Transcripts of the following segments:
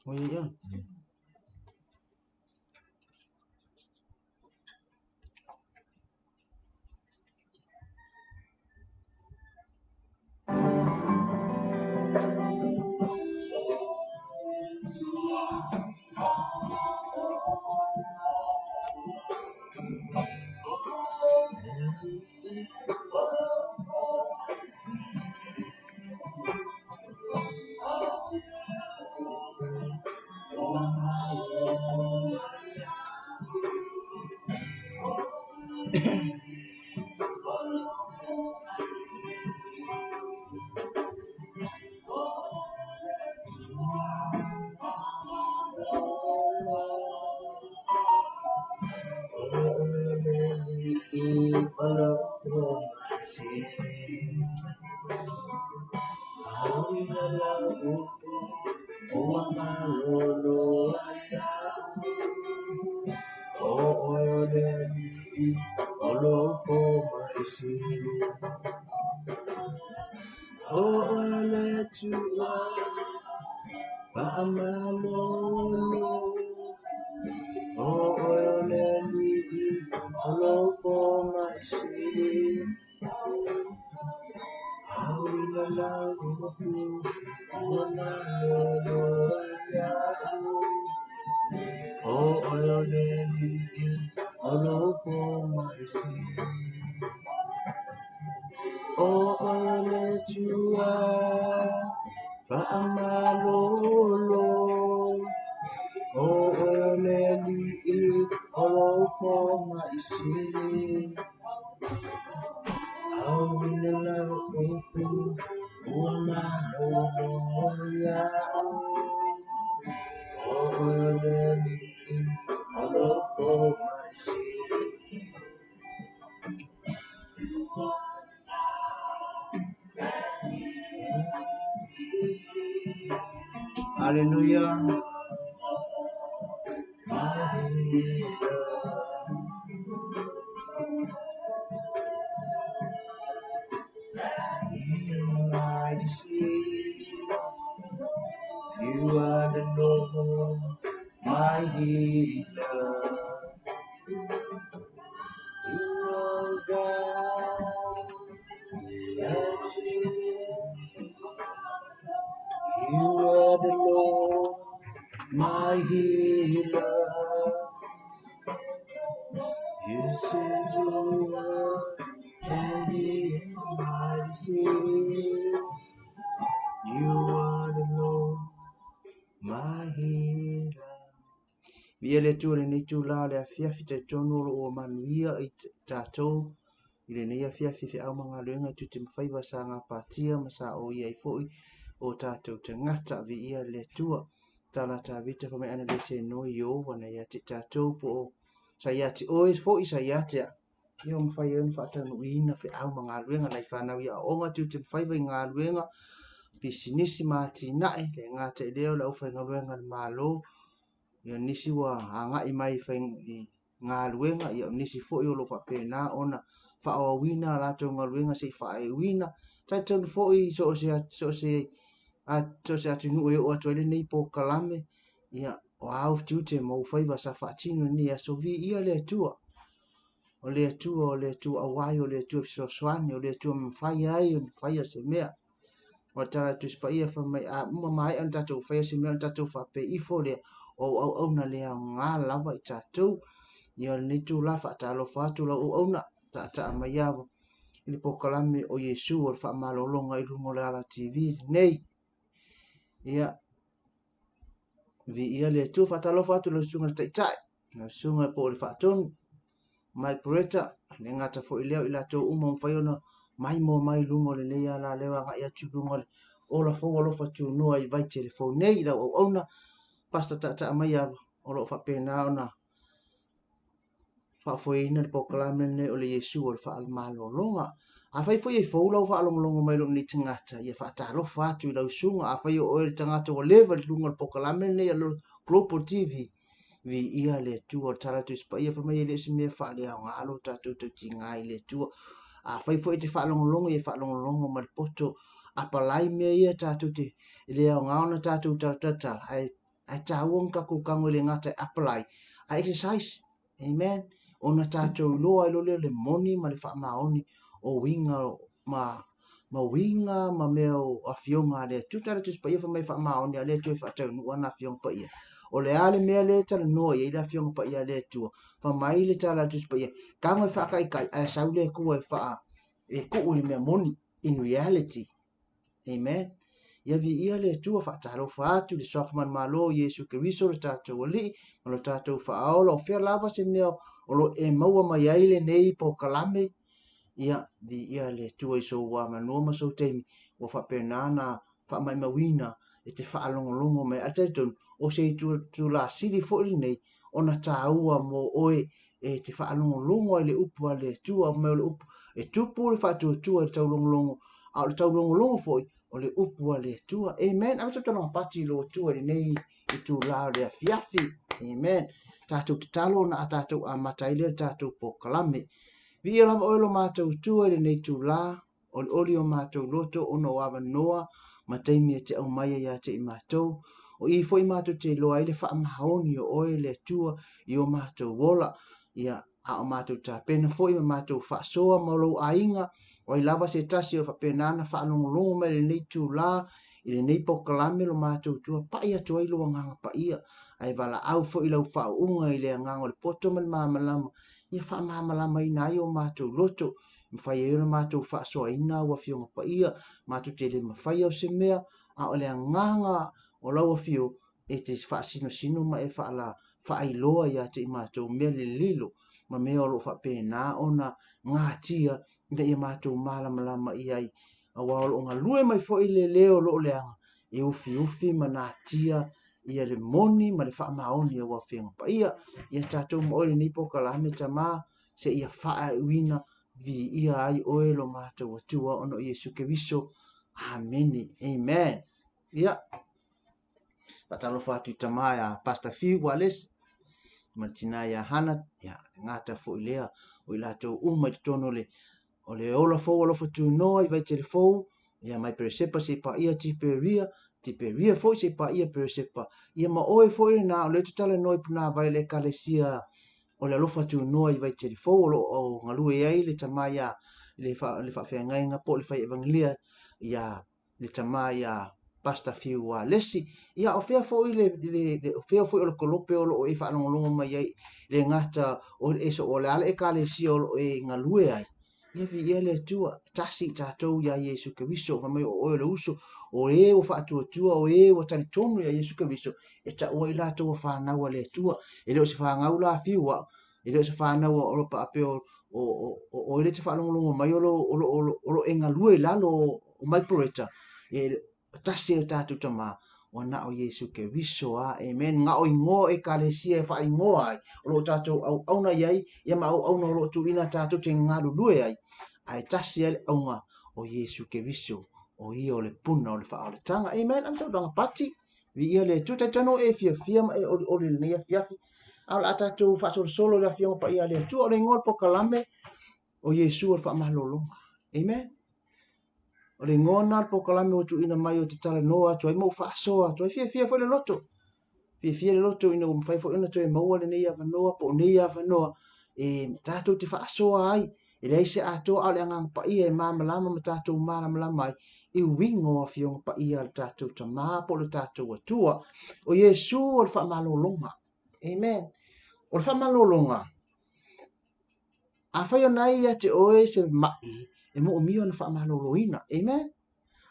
Oi ia. Hallelujah. My healer. Heal my disease. You are the Lord, my healer. You are God. That's it. You are the Lord, my healer. You said your word and heal my disease. You are the Lord, my healer. Viia le Atua i lenei itula o le afiafi, talitonu o lo o manuia i tatou i lenei afiafi feau ma galuega e tute ma faiva sa gapatia ma sa oia ai foi o tatou tagata. Viia le Atua. Tala Tavita fai mai ana le se noi Ieova na ia te tatou po o sa ia te oe foi sa ia te au. Ia ua mafai ai ona faataunuuina feau ma galuega nai fanau i aoaoga, tiute ma faiva i galuega, pisinisi ma atinae, le gata i lea o le aufaigaluega a le Malo, ia nisi ua agai mai i galuega, ia o nisi foi o lo o faapena ona faaauauina a latou galuega se i faaiuina. Talitonu foi i so o se, so o se, so o se atunuu e oo atu ai lenei polokalame, ia o a ou tiute ma ou faiva sa faatino i lenei aso, viia le Atua. O le Atua, o le Atua auai, o le Atua fesoasoani, o le Atua mafai ai ona faia se mea. O le tala a le Tusi Paia fai mai, a uma maea ona tatou faia se mea ona tatou faapea ifo lea, o au auauna le aoga lava i tatou. Ia o lenei itula faatalofa atu lau auauna, taataa mai ava i le polokalame o Iesu o le faamalologa i luga o le ala TV lenei. Ia, viia le Atua, faatalofa atu lau susuga i le Taitai, lau susuga po o le Faatonu, Mike Beretta, le gata foi lea o i latou uma ua mafai ona maimoa mai i luga o lenei alaleo agai atu i luga o le ola fou alofa tunoa i Vaitele fou nei i lau auauna, Pastor Taataa Maiava, o lo o faapena ona faafoeina le polokalame lenei o le Iesu o le Faamalologa. Afai foi e fou lau faalogologo mai i lou nei tagata, ia faatalofa atu i lau susuga. Afai o oe le tagata ua leva i luga o le polokalame lenei a Global TV, viia le Atua. O le tala a Tusi Paia fai mai e le o se mea faaleaoga lo tatou tautiga i le Atua. Afai foi e te faalogologo, ia faalogologo ma le poto apalai mea ia tatou te e le aoga ona tatou talatala, ae Ae taua ona tatou tago e le gata e apply, ae exercise. Amen. Ona tatou iloa ai loa lea o le moni ma le faamaoni o uiga ma ma uiga ma mea o afioga a le Atua. Tala Tusi Paia fai mai faamaoni a le Atua e faataunuu ana afioga paia. O le a le mea lea e talanoa i ai le afioga paia a le Atua? Fai mai le tala a le Tusi Paia, tago e faataitai ae sau le Atua e faa e tuu i le mea moni in reality. Amen. Ia viia le Atua, faatalofa atu i le Suafa Manumalo o Iesu Keriso lo tatou Alii ma lo tatou Faaola. O fea lava se mea o lo e maua mai ai lenei polokalame, ia viia le Atua i sou avanoa ma sou taimi ua faapena ona faamaumauina e te faalogologo mai. Ae talitonu, o se itula sili foi lenei ona taua mo oe e te faalogologo ai i le upu a le Atua, mai o le upu e tupu le faatuatua i le taulogologo, a o le taulogologo foi o le upu a le Atua. Amen. Ave se taloga pati i lou Atua i lenei itula o le afiafi. Amen. Tatou tatalo ona a tatou amata ai lea le tatou polokalame. Viia lava oe lo matou Atua i lenei itula, Olioli o matou loto ona o avanoa ma taimi e te aumaia ia te i matou. O i foi matou te iloa ai le faamaoni o oe le Atua i o matou ola, ia, a o matou tapena foi ma matou faasoa ma lou aiga, o ai lava se tasi o faapena ona faalogologo mai i lenei itula, i lenei polokalame lo matou Atua, pai atu ai lou Agaga Paia, ae valaau foi lau faauuga i le agaga o le poto ma le malamalama, ia faamalamalamaina ai o matou loto, Mafai ai ona matou faasoaina au Afioga Paia, matou te le mafaia o se mea, a o le agaga o lau Afio e te faasinosino ma e faala faailoa ia te i matou mea lililo ma mea o lo o faapena ona gatia ina ia matou malamalama i ai, aua o lo o galue mai foi le leo o lo o leaga e ufiufi ma natia ia le moni ma le faamaoni o au Afioga Paia. Ia tatou ma oe lenei polokalame Tama, seia faaiuina viia ai oe lo matou Atua ona o Iesu Keriso. Amene. Amen. Ia, faatalofa atu i tama ia Pastor Fiu Wallace, ma le tina ia Hana, ia, le gata foi lea o i latou uma i totonu o le O le ola fou alofa tunoa i Vaitele fou, ia mai Peresepa seia paia Tiperia, Tiperia foi seia paia Peresepa. Ia ma oe foi lena o lea e te talanoa i punāvai o le Ekalesia o le alofa tunoa i Vaitele fou o lo o galue ai le tama ia le, fa, le faafeagaiga po o le fai evangelia ia le tama ia Pastor Fiu Alesi. Ia o fea foi le, le, le o fea foi o le kolope o lo o e faalogologo mai ai, le gata o le eso o le a le ekalesia o lo o e galue ai. Ia viia le Atua, tasi i tatou iā Iesu Keriso, fai mai o oe o le uso, o e ua faatuatua, o e ua talitonu iā Iesu Keriso, e taua i latou a fanau a le Atua. E le o se fanau la fiu au, E le o se fanau a Olopa a pei o oe lea e te faalogologo mai o lo o e galue i lalo o Mike Peretta, e tasi ai o tatou tama, ua na o Iesu Keriso a, amen. Na o igoa o Ekalesia e faaigoa ai, o lo o tatou auauna i ai, ia ma auauna o lo o tuuina tatou te galulue ai, ae tasi ai le auga o Iesu Keriso, o ia o le puna o le faaolataga, amen. Ame saunoaga pati. Viia le Atua. Talitonu e fiafia ma e olioli i lenei afiafi. A o le a tatou faasolosolo i le Afioga Paia a le Atua. O le igoa o le polokalame o Iesu o le Faamalologa. Amen. O le igoa lena o le polokalame ua tuuina mai ou te talanoa atu ai ma ou faasoa atu ai. Fiafia foi le loto. Fiafia le loto ina ua mafai foi ona toe maua lenei avanoa po o nei avanoa e tatou te faasoa ai E leai se atoa a o le Agaga Paia e malamalama ma tatou malamalama ai i uiga o Afioga Paia a le tatou Tama po o le tatou Atua. O Iesu o le faamalologa. Amen. O le faamalologa, afai o na ia te oe se mai, e moomia ona faamaloloina. Amen.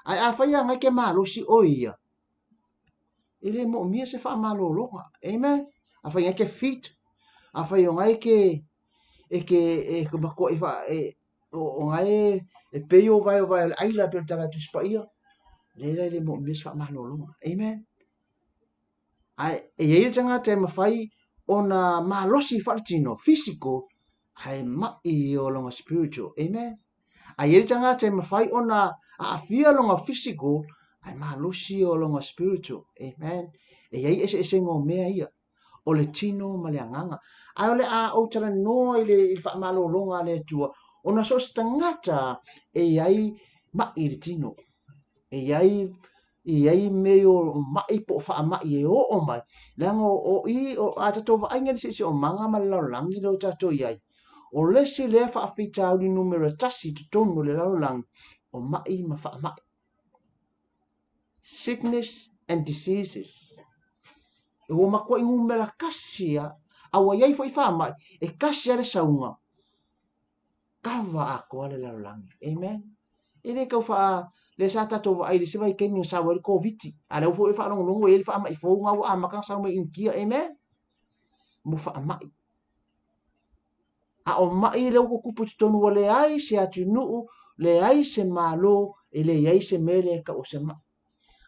Ae afai a ngai ke malosi oe ia, e le moomia se faamalologa. Amen. Afai ngai ke fit, afai o ngai ke e ke e ke matua e fa e o o ngai e pei o vae o vae o le aila pei o le tala Tusi Paia leai e le moomia se faamalologa. Amen. Ae e i ai le tagata e mafai ona malosi faaletino, physical, ae mai o lona spiritual. Amen. Ae i ai le tagata e mafai ona aafia lona physical, ae malosi o lona spiritual. Amen. E i ai eseesega o mea ia, o le tino ma le agaga. Ae o le a ou talanoa i le, i le faamalologa a le Atua, ona so o se tagata e i ai mai i le tino. E i ai E i ai mea o maʻi po o faamai e oo mai, leaga o i, o, a tatou vaaiga i le siosiomaga ma le lalolagi lea o tatou i ai, o le isi lea faafitauli numera tasi i totonu o le lalolagi, o maʻi ma faamai. Sickness and diseases. E ua matuai numera kasi lava, a ua i ai foi faamai, e kasi lava le sauga, kava atoa le lalolagi. Amen. E le tau faa lea sa tatou vaai i le isi vaitaimi na sau ai le Koviti, a lea foi e faalogologo i ai le faamai fou na ua amata ona sau mai Initia. Amen. Mo faamai. A o mai lea ua tutupu i totonu ua leai se atunuu, leai se Malo, e leai se mea lea e tau o se mai.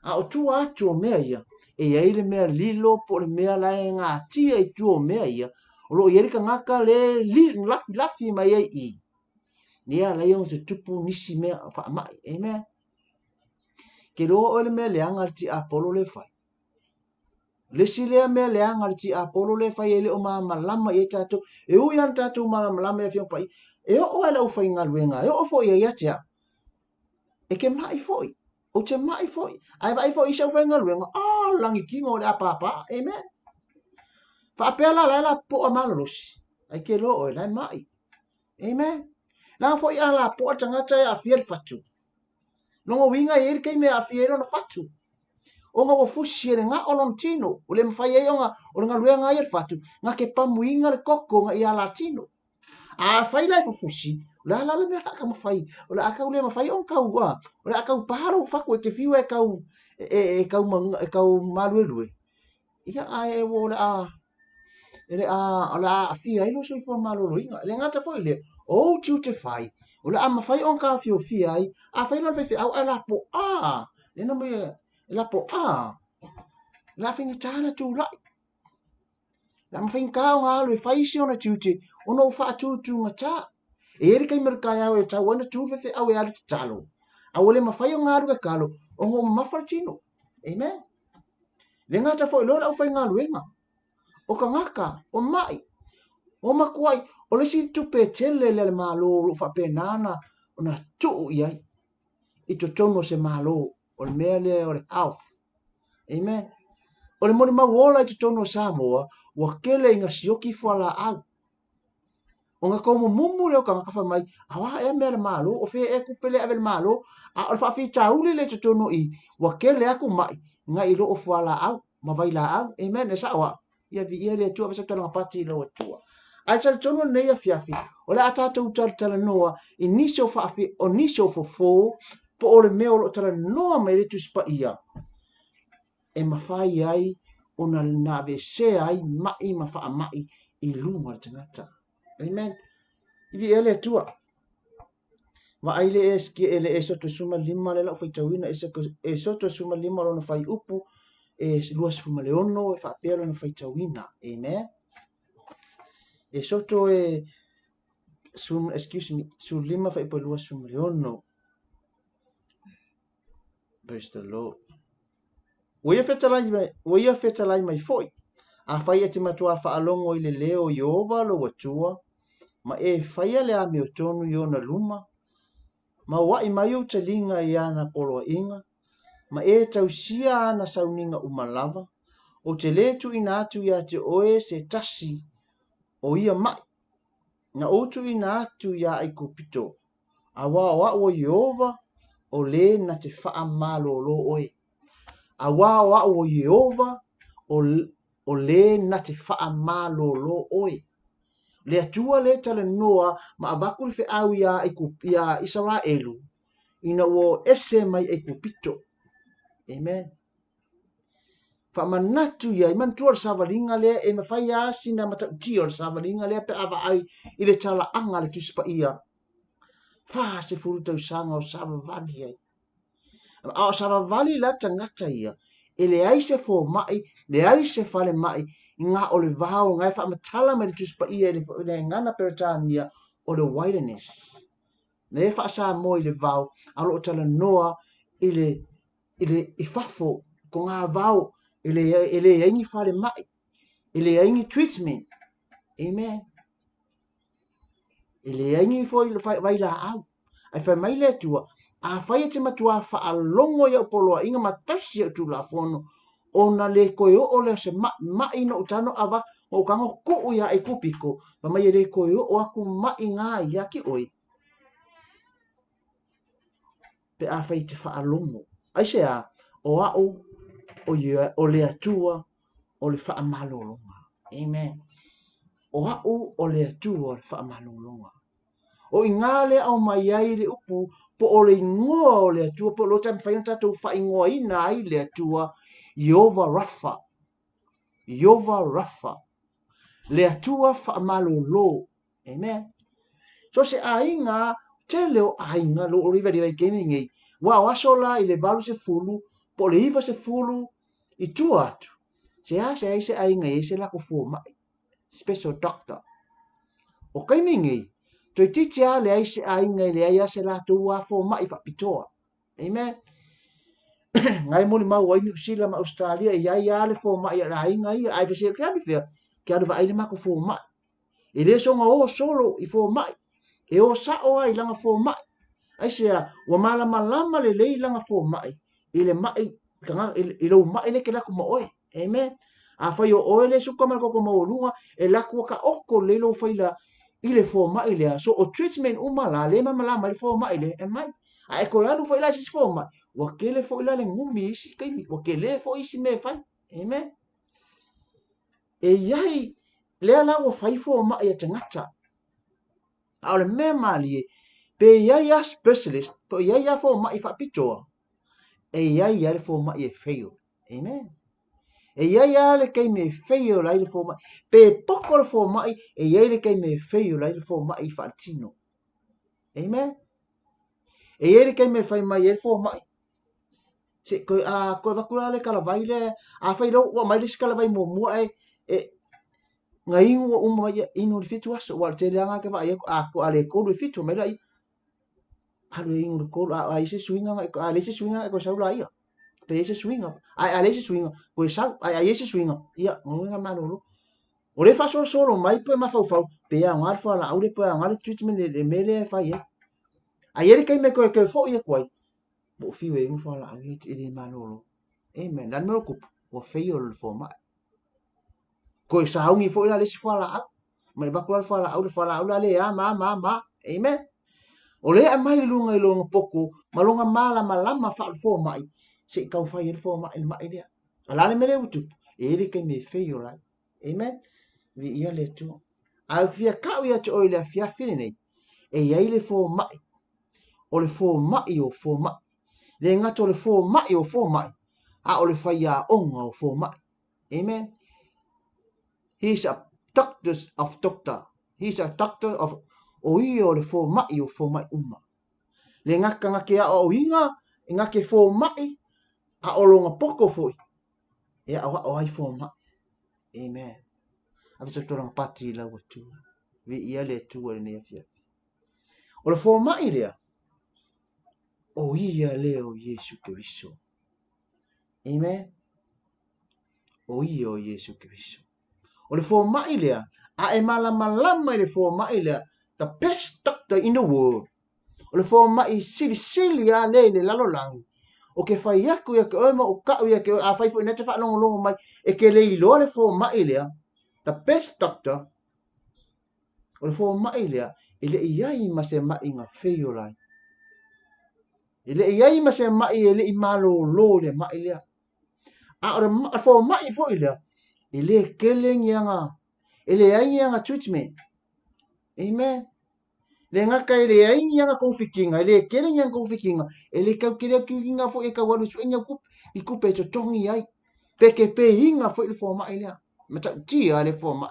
A o tua atu o mea ia, e i ai le mea lilo po o le mea la e gatia i tua o mea ia, o lo o i ai le tagata le lafilafi mai ai i i, lea e ala ai ona tutupu nisi mea faamai. Amen. Ke iloa oe le mea leaga a le tiapolo lea e fai. O le isi lea mea leaga a le tiapolo lea e fai e le o malamalama i ai tatou. E ui lava ina tatou malamalama i le Afioga Paia, e oo lava i le aufaigaluega, e oo foi i ai ia te au, E te maʻi foi, ou te maʻi foi, ae vaai foi i isi aufaigaluega, oh, lagitino o le a pāpā, amen. Faapea la la e lapoa malolosi, ai ke loa oe, la e maʻi, amen. Leaga foi a lapoa le tagata e aafia le fatu. Lona uiga e i ai le taimi e aafia ai lona fatu. Ona ua fusi e le gao lona tino, ua le mafai ai ona, o le galuega lava ia le fatu, na te pamuina le toto ina ia ala tino. A fai la e fufusi, o le a la le mea o le a taumafai, o le a tau le mafai ona tau, a, o le a tau pā lou fatu e te fiu e tau, e, e tau, e tau maluelue. Ia, ae o le a, e le a, o le a aafia ai lou soifua maloloina. E le gata foi i lea, o ou tiute fai, o le a mafai ona taofiofia ai, afai la o le faifeau ae lapoa, le na mai e lapoa, o le a faigata ona tulai. Le a faigata ona alu e fai isi ona tiute ona ua faatutugata. E i ai le taimi o le taeao e tatau ai ona tu le faifeau e alu tatalo, a ua le mafai ona alu tatalo ona ua mamafa le tino. Amen. Le gata foi loa le aufaigaluega, o tagata, o mai, o matuai, o le isi tupe tele lea a le Malo o lo o faapena ona tuu i ai i totonu o se Malo, o le mea lea o le health. Amen. O le molimau ola i totonu o Samoa, ua tele ina sioki fualaau. Ona taumumumu lea o tagata fai mai, a o a ea mea a le Malo, o fea ea tupe lea e ave i le Malo? A o le faafitauli lea i totonu i i, ua tele atu mai nai lo o fualaau ma vailaau. Amen. E sao a? Ia viia le Atua, ave sau talaga pati i lau Atua. Ae talitonu lenei afiafi, o le a tatou talatalanoa i nisi o faafi, o nisi o fofo, po o le mea o lo o talanoa mai le Tusi Paia, e mafai ai ona na aveesea ai maʻi ma faamai i luga o le tagata. Amen. I viia le Atua. Vaai le e le Esoto 15 lea la ua faitauina, Esoto 15 lona fuaiupu e 26 e faapea lona faitauina. Amen. Esoto e, excuse me, 15 fuaiupu e 26. Praise the Lord. Ua ia fetalai mai, ua ia fetalai mai foi, afai e te matuā faalogo i le leo o Ieova lou Atua, ma e faia le amiotonu i ona luma, ma uaʻi mai ou taliga i ana poloaiga, ma e tausia ana sauniga uma lava, ou te lē tuuina atu iā te oe se tasi o ia maʻi, na ou tuuina atu iā ʻAikupito, Auā o aʻu o Ieova, o lē na te faamalōlō oe. Auā o aʻu o Ieova, o, o lē na te faamalōlō oe. Le Atua lē talanoa ma avatu le feau iā iā Isaraelu ina ua o ese mai ʻAikupito. Amen. Faamanatu i ai, manatua o le savaliga lea e mafai lava sina matautia o le savaliga lea pe a vaai i le talaaga a le Tusi Paia. 40 tausaga o savavali ai. A o savavali la tagata ia, e leai se fomai, leai se falemai, i ngā o le vao, ngā e faamatala mai le Tusi Paia i le gagana Peretania o le wilderness. Le e faa-Samoa i le vao, a o lo o talanoa i le i le i fafo ko ngā vao e le e leai ni falemai, e leai ni treatment. Amen. E leai ni foi vailaau. Ae fai mai le Atua, Afai e te matuā faalogo i au poloaiga ma tausi i au tulafono, ona le toe oo lea o se maʻi noʻu tano ava noʻu tago kuʻu iā ʻAikupiko, fai mai e le toe oo aku maʻi gā ia te ʻoe, pe afai e te faalogo. Aisea? O aʻu o ia o le Atua o le faamalologa. Amen. O aʻu o le Atua o le faamalologa. O i gā lea aumai ai le upu po o le igoa o le Atua, po o le mafai ona tatou faaigoaina ai le Atua, Ieova Rafa. Ieova Rafa. Le Atua faamalolo. Amen. So se aiga, tele o aiga, lo o riva riva i kemi nei, ua o aso la i le 80, po o le 90 i tua atu. Se a se ai se aiga i ai se lako fomai. Special Doctor. O kaimi nei, toeitiiti lava leai se aiga e leai lava se latou lava fomai faapitoa. Amen. Ngai molimau ai Niu Sila ma Australia e iai lava le fomai a le aiga ia, ae fese ke alu fea, ke alu vaai le matou fomai. E le soona o solo i fomai, e o sao lava i lana fomai. Aisea, ua malamalama lelei lana fomai i le mai i lou mai lea e te alu atu ma oe. Amen. Afai o oe le suka ma le toto maualuga, e alu atu ua taoto lelei lou faila i le fomai lea. So o treatment uma la, lea e malamalama ai le fomai lea, e aumai. A e toe alu foi la i se isi fomai, ua tele foi la le gumi i isi taimi, ua tele foi isi mea e fai. Amen. E i ai, lea la ua fai fomai a tagata. A o le mea malie, pe i ai a specialist, pe i ai a fomai faapitoa, e i ai lava le fomai e fail. Amen. E i ai lava le taimi e fail ai le fomai. Pe poko le fomai, e i ai le taimi e fail ai le fomai faaletino. Amen. E i ai le taimi e fai mai ai le fomai. Se, koe, a, koe avatu la le kalavai lea, afai loa ua aumai le isi kalavai muamua e, e, na inu ua uma mai ia, inu i le 7 aso, aua o le tele lava na te vaai atu, a, a le 3 e 7 omai laia. Alu e inu i le 3, a, a i ai se suiga, a leai se suiga, e toe sau laia. Pe i ai se suiga, ae a leai se suiga, toe sau, ae a i ai se suiga, ia, galuega malolo. O lea e faasolosolo mai pe mafaufau, pe aoga le fualaau lea, pe aoga le treatment le mea lea e fai ai. Ae i ai le taimi e toe toe foi atu ai, ua ou fiu e inu fualaau ia e le malolo. Amen. O le a le mea ua tupu? Ua fail le fomai. Toe sauni foi la le isi fualaau. Mai avatu la le fualaau, le fualaau la le a ma ma ma. Amen. O lea e aumai i luga i lona poto ma lona malamalama faa-fomai, se i tau fai ai le fomai i le mai lea. A o le a le mea lea ua tupu? E i ai le taimi e fail ai. Amen. Viia le Atua. Ae ou te fia tau ia te oe i le afiafi lenei, e i ai le fomai, o le fomai o fomai. Le gata o le fomai o fomai, a o le faiaoga o fomai. Amen. He is a doctor of doctor. He is a doctor of o ia o le fomai o fomai uma. Le gata na ke aoaoina, e na ke fomai, a o lona poto foi, e aoao ai fomai. Amen. Ave sa tolaga pati i lau Atua. Viia le Atua i lenei afiafi. O le fomai lea, o ia lea o Iesu Keriso. Amen. O ia o Iesu Keriso. O le fomai lea, a e malamalama i le fomai lea, the best doctor in the world. O le fomai silisili lava lea i le lalolagi, o ke fai aku ia te oe ma ou kau ia te oe, afai foi na te faalogologo mai, e te le iloa le fomai lea, the best doctor, o le fomai lea, e le i ai ma se maʻiga fail ai. E le i ai ma se maʻi e le i malōlō i le maʻi lea. A o le fomai foi lea, e le tele ni ana, e leai ni ana treatment. Amen. Le gata e leai ni ana togafitiga, e le tele ni ana togafitiga, e le tau tele atu ina foi e tau alu e sue ni au tupe, ni tupe e totogi ai. Pe te peiga foi le fomai lea, matautia le fomai.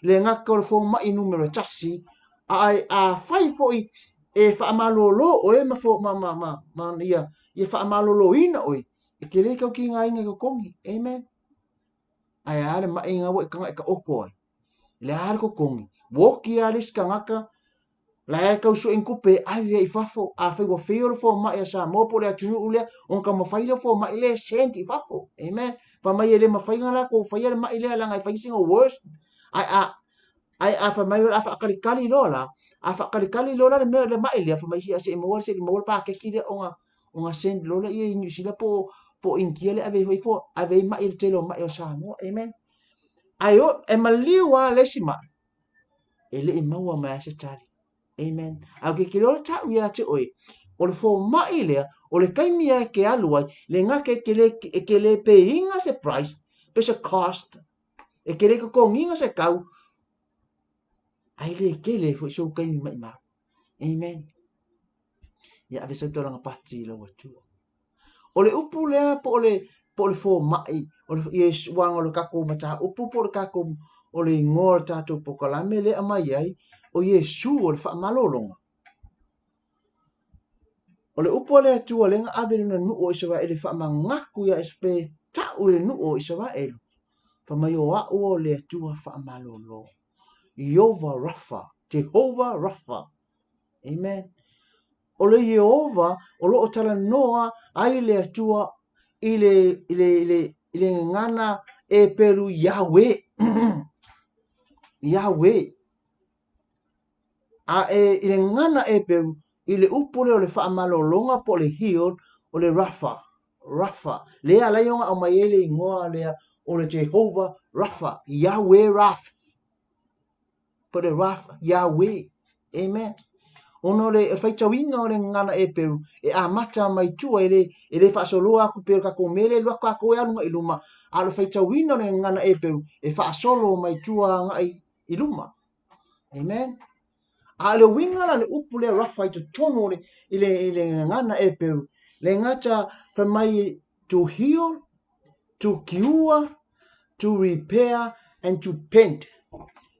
Le gata o le fomai numera 1, a afai foi e faamalolo oe ma, fo, ma, ma, ma, ma ia, ia faamaloloina oe, e te le tau tigaina i totogi. Amen. Ae a le maʻiga ua e taga e taoto ai. Le a le totogi. Ua oti lava le isi tagata, la e tau sue ni tupe e ave ai i fafo. Afai ua fail le fomai a Samoa po o le atunuu lea, ona taumafai lea o fomai lea e send i fafo. Amen. Fai mai e le mafai ona latou faia le maʻi lea leaga e fai sina worse. Ae a, ae a fai mai o le a faatalitali loa la, A faakalikali loa la le mea le ma'i lea, fai mai se i maua se i maua le paketi lea ona ona send loa lea i Niu Sila po o Initia lea ave ifo ave ai ma'i le tele o ma'i o Samoa. Amen. Ae o e maliu lava le isi ma'i e le i maua mai lava se tali. Amen. Ae ou te iloa le ta'u ia te oe, o le fomai lea, o le taimi lava e te alu ai, le gata e te le, e te le pay ina se price, pe se cost, e te le totogiina se tau, ae le tele foi sou taimi maimau. Amen. Ia ave sau taulaga pati i lau Atua. O le upu lea po o le po o le fomai, o le Iesu uaga o le tatou mataupu po o le tatou o le igoa o le tatou polokalame lea e aumai ai, o Iesu o le faamalologa. O le upu a le Atua lea na ave i lona nuu o Isaraelu e faamanatu ia pe ta'u i le nuu o Isaraelu, fai mai o a'u o le Atua faamalolo. Ieova Rafa, Jehovah Rafa. Amen. O le Ieova o lo o talanoa ai le Atua i le, i le, i le, i le gagana Eperu Yahweh. Yahweh. A e i le gagana Eperu, i le upu lea o le faamalologa po o le heal, o le Rapha. Rapha. Lea ala ai ona aumai ai le igoa lea o le Jehovah Rapha, Yahweh Rapha. Po le Rapha, Yahweh. Amen. Ona o le faitauina o le gagana Eperu e amata mai tua e le, e le faasoloa atu pei o le tatou mea lea e alu atu tatou e alu agai i luma, a o le faitauina o le gagana Eperu e faasolo mai tua agai i luma. Amen. A o le uiga la le upu lea Rapha i totonu o le, i le, i le gagana Eperu, le gata fai mai to heal, to cure, to repair and to paint.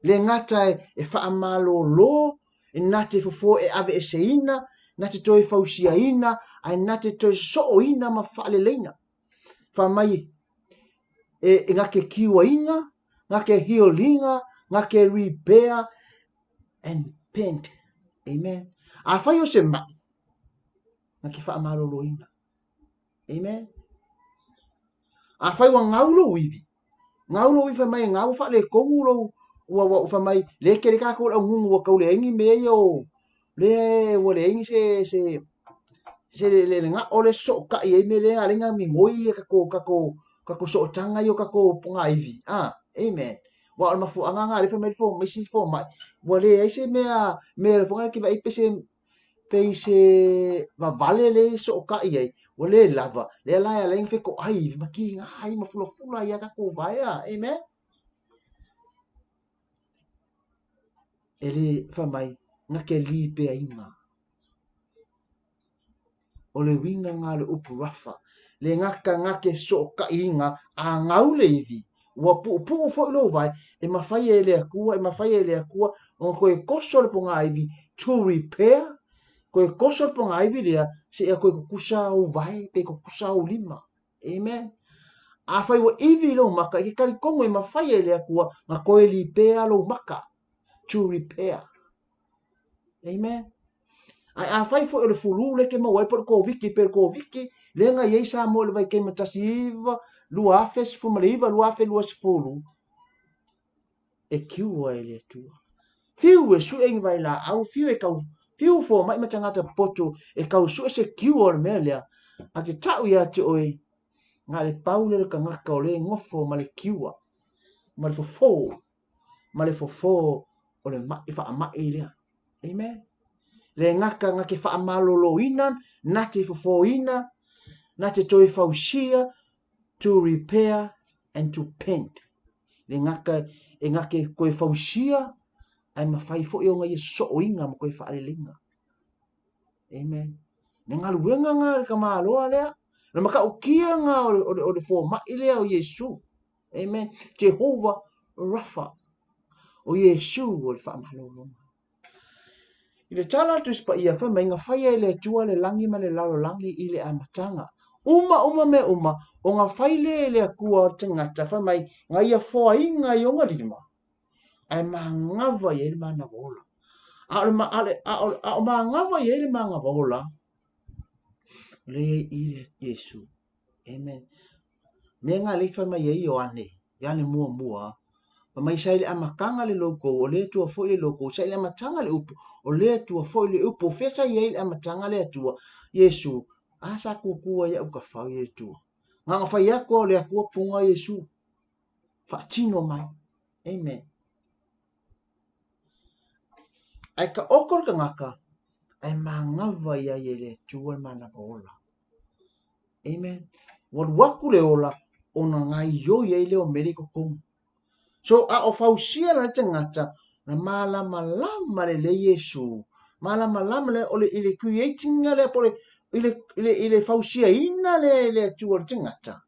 Le gata e, e faamalolo, e na te fofo e aveeseina, na te toe fausiaina, ae na te toe sooina ma faaleleina. Fai mai e, e na ke kiuaina, na ke healinga, na ke repair and paint. Amen. Afai o se ma'i, na ke faamaloloina. Amen. Afai ua gau lou ivi, gau lou ivi fai mai e gau ua faaletonu lou, ua, ua, fai mai, le tele tatou le augugu ua tau leai ni mea ia o, lea ua leai ni se, se, se le, le, le gao le sootai ai mea lea ala ai na migoi ia tatou, tatou, tatou sootaga ia o tatou pogaivi. Ah, amen. Aua o le mafuaaga lena lea fai mai le fomai, isi fomai, ua leai se mea, mea foi lea ke vaai pe se, pei se vavale lea e sootai ai, ua le lava, lea la e ala ai ona fetoai ma kiga ai ma fulafula ai a tatou vaea. Amen. E le fai mai, na ke lipeaina. O le uiga na o le upu Rapha, le gata na ke sootaiina a gau le ivi, ua puupuu foi lou vae, e mafai e le Atua, e mafai e le Atua ona toe toso le pogaivi to repair, toe toso le pogaivi lea seia toe tutusa ou vae pe tutusa ou lima. Amen. Afai ua ivi lou maka, i ke talitonu e mafai e le Atua na toe lipea lou maka, to repair. Amen. Ae afai foi o le fulu lea e te maua ai po o le Koviti pe le Koviti lea na i ai Samoa i le vaitaimi 19 2019 2020 e cure e le Atua. Fiu e sue ni vailaau, fiu e tau fiu fomai ma tagata popoto e tau sue se cure o le mea lea. A te ta'u ia te oe, na le pau lea o le tagata o lea e nofo ma le cure, ma le fofo ma le fofo o le ma'i faama'i lea. Amen. Le gata na te faamaloloina, na te fofoina, na te toe fausia, to repair and to paint. Le gata e na te toe fausia, ae mafai foi ona ia sooina ma toe faaleleiga. Amen. Le galuega nga le tamaloa lea, le matautia nga o le, o le, o le fomai lea o Iesu. Amen. Jehovah Rapha. O Iesu o le faamalologa. I le tala a le Tusi Paia, fai mai, na faia e le Atua le lagi ma le lalolagi i le amataga. Uma uma mea uma, ona fai lea e le Atua o le tagata, fai mai, na ia foaina i ona lima, ae manava i ai le manava ola. A o, le, a, le, a, o, a o manava i ai le manava ola, o lea i le Iesu. Amen. Mea nga lea i fai mai ai Ioane, Ioane muamua, Fai mai sa i le amataga le Logou, o le Atua foi le Logou. Sa i le amataga le Upu, o le Atua foi le Upu. O fea sa i ai le amataga le Atua? Iesu, a sa kūkū ai au tafao i le Atua. Na ona fai atu lava o le Atua puga Iesu. Faatino mai. Amen. Ae taoto le tagata, ae manava i ai e le Atua le manava ola. Amen. Ua alu atu le ola ona gaoioi ai lea o mea lea i totonu. So, a o fausia la le tagata, na malamalama lelei Iesu, malamalama le, o le, i le creating lea po o le, i le, i le, i le fausiaina lea e le Atua o le tagata.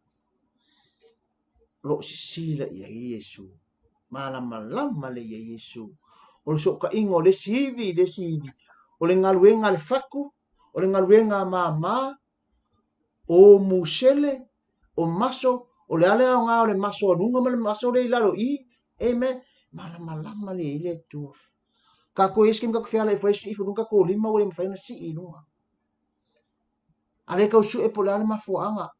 O lo o sisila i ai Iesu. Malamalama lelei i ai Iesu. O le sootaiga o le isi ivi i le isi ivi, o le galuega a le fatu, o le galuega a māmā, o musele, o maso, o le a le aoga o le maso a luga ma le maso lea i lalo i, amen, malamalama lelei i ai le Atua. Kākou e isi taimi kākou feala ifo ai sii ifo i luga kākou lima ua le mafai ona sii i luga. A le tau sue po o le a le mafuaaga.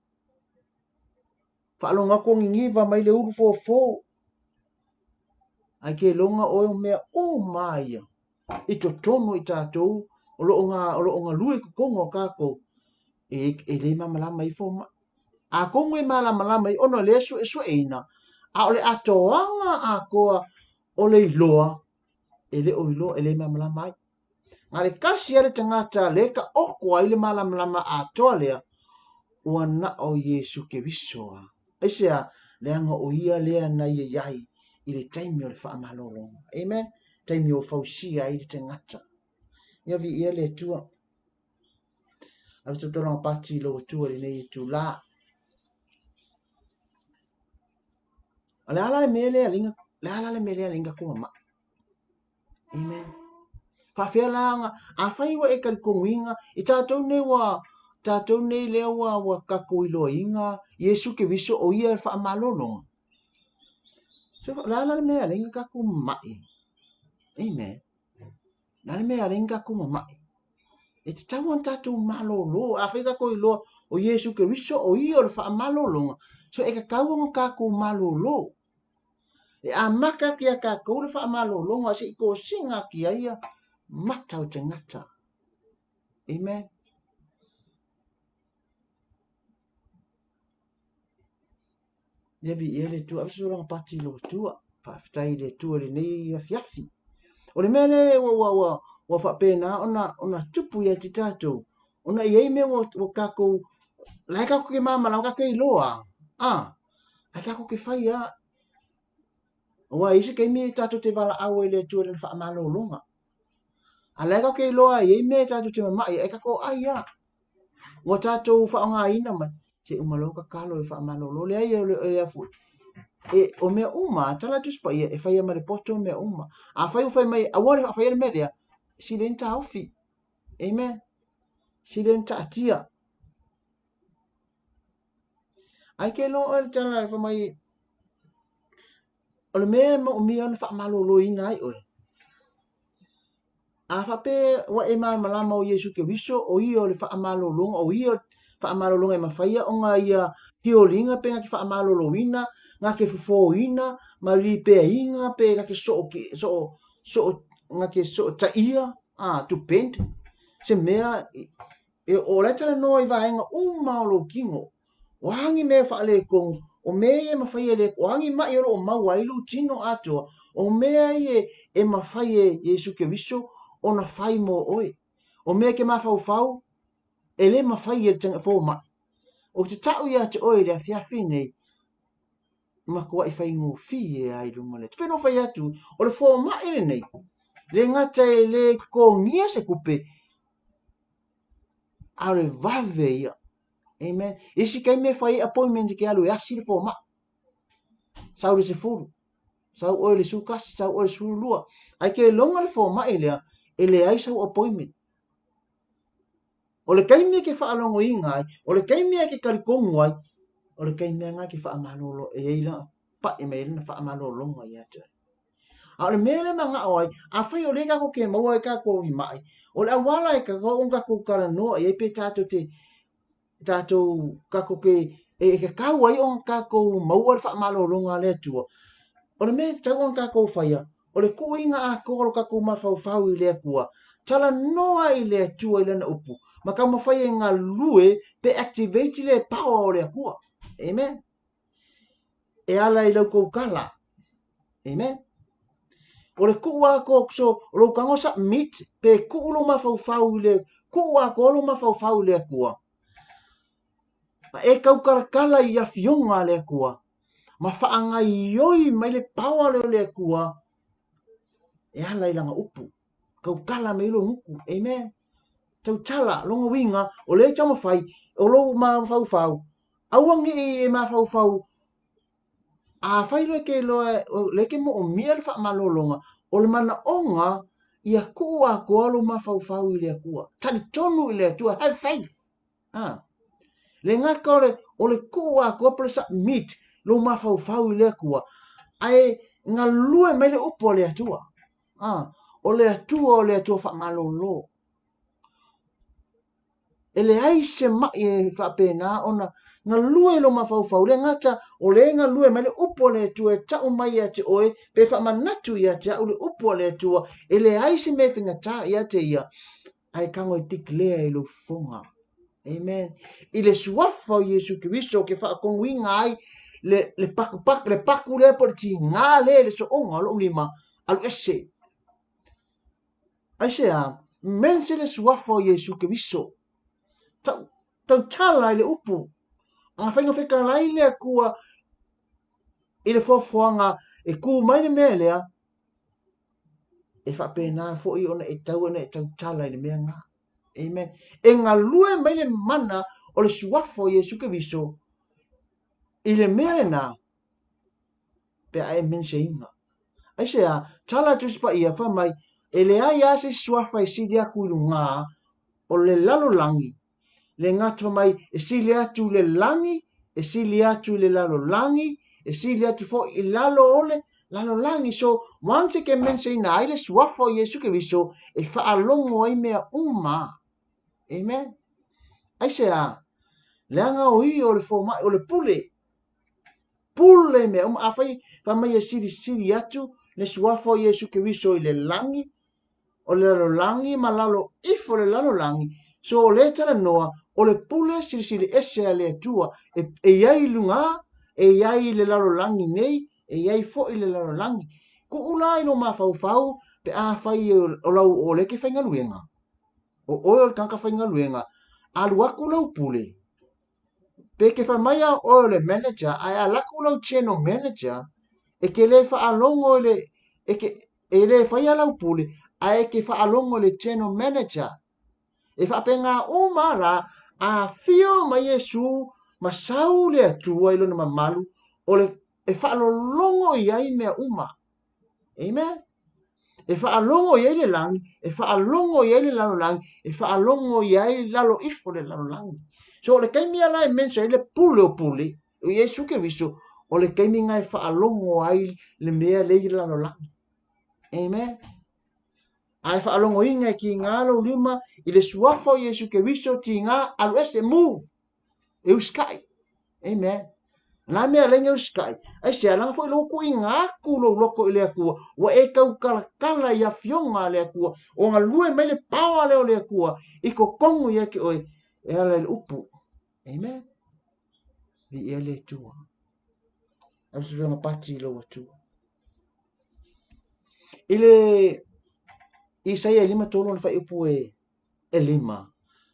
Faalogo atu o niniva mai le ulu fofo. Ae ke iloga oe o mea uma ia i totonu o i tatou o lo o o lo o galue i totonu o tatou e, e le malamalama ai fomai. Atonu e malamalama ai ona o lea e suesueina, a o le atoaga atoa o le iloa, e le o iloa, e le malamalama ai. Na o le tasi lava le tagata lea e taoto ai le malamalama atoa lea, ua na o Iesu Keriso lava. Aisea? Leaga o ia lea na ia i ai i le taimi o le faamalologa. Amen? Taimi o fausia ai le tagata. Ia viia le Atua. Ave se tolaga pati i lou Atua i lenei itulā. O le a la le mea lea, le a la le mea lea le inga kuma mai? Amen. Faafea la ona, afai ua e talitonuina, i tatou nei ua, tatou nei lea ua, ua tatou iloaina Iesu Keriso o ia le faamalologa. So, o le a la le mea e ala ai ona tatou mamai? Amen. O le a le mea e ala ai ona tatou mamai? E tatau ona tatou malolo. Afai tatou iloa o Iesu Keriso o ia o le faamalologa, so e tatau ona tatou malolo. E amata atu iā tatou le faamalologa se i tosina atu i ai ia mata o tagata. Amen. Ia viia le Atua, ave se tulaga pati i lou Atua. Faafetai i le Atua i lenei afiafi. O le mea lea ua, ua, ua, ua faapena ona, ona tupu ia te tatou, ona e i ai mea ua, ua tatou, la e tatou te malamalama, tatou te iloa, a, ae tatou te fai lava. Aua e i ai se taimi tatou te valaau ai i le Atua i lana faamalologa. A la e tatou te iloa e i ai mea tatou te mamai ai, ae tatou ai lava. Ua tatou faaaogaina mai, se uma loa tatalo e faamalolo. Leai, o le foi. E, o mea uma, tala Tusi Paia, e faia ma le poto mea uma. Afai ua fai mai, aua le faafaia le mea lea, sili ai ona taofi. Amen. Sili ai ona taatia. Ai ke iloa oe le tala e fai mai, o le mea e moomia ona faamaloloina ai oe, a faapea ua e malamalama o Iesu Keriso, o ia o le faamalologa, o ia o le faamalologa e mafai ona ia hioliga pe na te faamaloloina, na te fofoina ma lipeaina pe na te soo, soo, soo, na te sootaia, to bend, se mea E o la e talanoa i vaega uma o lou tino. O a ni mea faaletonu, o mea ia e mafai e le, o a ni maʻi o lo o maua ai lou tino atoa, o mea ia e mafai e Iesu Keriso ona fai mo oe. O mea e ke mafaufau, e le mafai e le fomai. Ou te tau ia te oe i le afiafi nei, matuai faigofie lava i luga o le Atua. Pei ona ou fai atu, o le fomai lenei, le gata e le totogia se tupe, a o le vave ia. Amen. Isi taimi e fai ai appointment e ke alu e asi le fomai. Sau le 10, sau oe le 11, sau oe le 12. Ae ke iloga le fomai lea, e leai sau appointment. O le taimi e ke faalogoina ai, o le taimi e ke talitonu ai, o le taimi lena e ke faamalolo e ai la paʻi mai ai lana faamalologa ia te oe. A o le mea lea e manao ai, afai o lea tatou te maua ai tatou i maʻi, o le auala e tatau ona tatou talanoa i ai pe tatou te tatou tatou te e tatau ai ona tatou maua le faamalologa a le Atua. O le mea e tatau ona tatou faia, o le tuuina atoa o lo tatou mafaufau i le Atua, talanoa i le Atua i Lana upu, ma taumafai e galue pe activate le power o le Atua. Amen. E ala i lau tautala. Amen. O le tuu atoa, so, o lou tago submit, pe tuu lou mafaufau i le, tuu atoa lou mafaufau i le Atua. Ma e tautalatala i afioga a le Atua, ma faagaioi mai le power lea o le Atua e ala i lana upu. Tautala mai lou gutu. Amen. Tautala, lona uiga, o lea e taumafai, o lou mafaufau, aua ne i e mafaufau, afai loa e te iloa, o lea e te moomia le faamalologa, o le manaoga ia tuu atoa lou mafaufau i le Atua. Talitonu i le Atua, have faith. A. Le gata o le, o le tuu atoa po o le submit lou mafaufau i le Atua, ae galue mai le upu a le Atua. A. O le Atua o le Atua faamalolo. E leai se mai e faapena ona galue i lou mafaufau, le gata o le galue mai le upu a le Atua e tau mai ia te oe, pe faamanatu ia te au le upu a le Atua, e leai se mea e faigata ia te ia, ae tago e declare i lou fofoga. Amen. I le suafa o Iesu Keriso ke faatonuina ai le, le paku, paku, le paku lea po le tiga lea i le sooga o lou lima, alu ese. Aisea, mense le suafa o Iesu Keriso. Tau, tautala i le upu. Aga whainga whekalai le Atua i le foafoaga e kū mai le mea lea, e faapena foi ona e tau ona e tautala i le mea lena. Amen. E galue mai le mana o le suafa o Iesu Keriso i le mea lena pe a e menseina. Aisea, tala atu si paia, fai mai, e leai lava se isi suafa e sili atu i luga o le lalolagi le gata mai e sili atu i le lagi, e sili atu i le lalolagi, e sili atu foi i lalo o le lalolagi. So, once e ke menseina ai le suafa o Iesu Keriso, e faalogo ai mea uma. Amen. Aisea, leaga o ia o le fomai, o le pule. Pule mea uma. Afai, fai mai e silisili atu le suafa o Iesu Keriso i le lagi, o le lalolagi ma lalo ifo o le lalolagi, so o lea e talanoa, o le pule silisili ese a le Atua, e, e i ai i luga, e i ai i le lalolagi nei, e i ai foi i le lalolagi. Kuu la i lou mafaufau pe afai o lau o lea e te faigaluega, o oe o le tagata faigaluega, alu atu lau pule, Pe ke fai mai a oe o le manager, ae alu atu lau general manager, e ke le faalogo i le, e ke, e le faia lau pule, ae e ke faalogo i le general manager. E faapena uma la, a afio mai Iesu ma sau le Atua i lona mamalu, o le, e faalologo i ai mea uma. Amen. E faalogo i ai le lagi, e faalogo i ai le lalolagi, e faalogo i ai lalo ifo le lalolagi. So o le taimi ala e mention ai le pule o pule, o Iesu Keriso, o le taimi lena e faalogo ai le mea le i le lalolagi. Amen. A e faalogoina e tiga lou lima i le suafa o Iesu Keriso, tiga, alu ese, move. E usikai. Amen. Na mea lea e usikai, aisea, leaga foi lou tuuina atu lou loto i le Atua, ua e tautalatala i afioga a le Atua, o galue mai le power lea o le Atua i totonu ia te oe, e ala i le upu. Amen. Viia le Atua. Ave se feoga pati i lou Atua. I le Isaia 53 ona fuaiupu e e 5,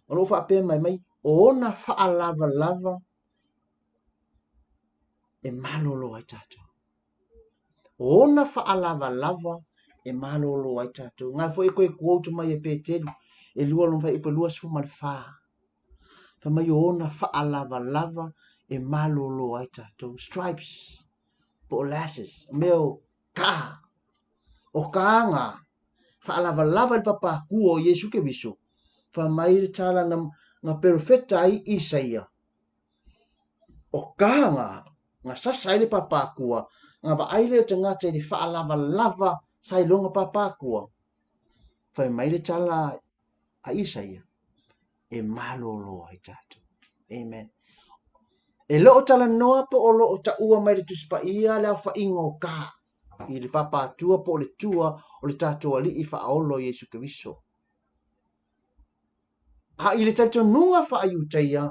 o lo o faapea mai mai, o ona faalavalava e malolo ai tatou. O ona faalavalava e malolo ai tatou. Ngai foi e koe quote mai e Petelu, e lua lona fuaiupu e 24. Fai mai o ona faalavalava e malolo ai tatou. Stripes, po o lashes, o mea o ka, o kāga, faalavalava i le papakua o Iesu Keriso, fai mai le tala na, na perofeta ai Isaia, o kāga, na sasa ai le papakua, na vaai lea o tagata i le faalavalava sa i lona papakua, fai mai le tala a Isaia, e malolo ai tatou. Amen. E le o talanoa po o lo o taua mai le Tusi Paia le aofaiga o ka. i le papaatua po o le tua o le tatou Alii Faaola o Iesu Keriso. A i le talitonuga faa-Iutaia,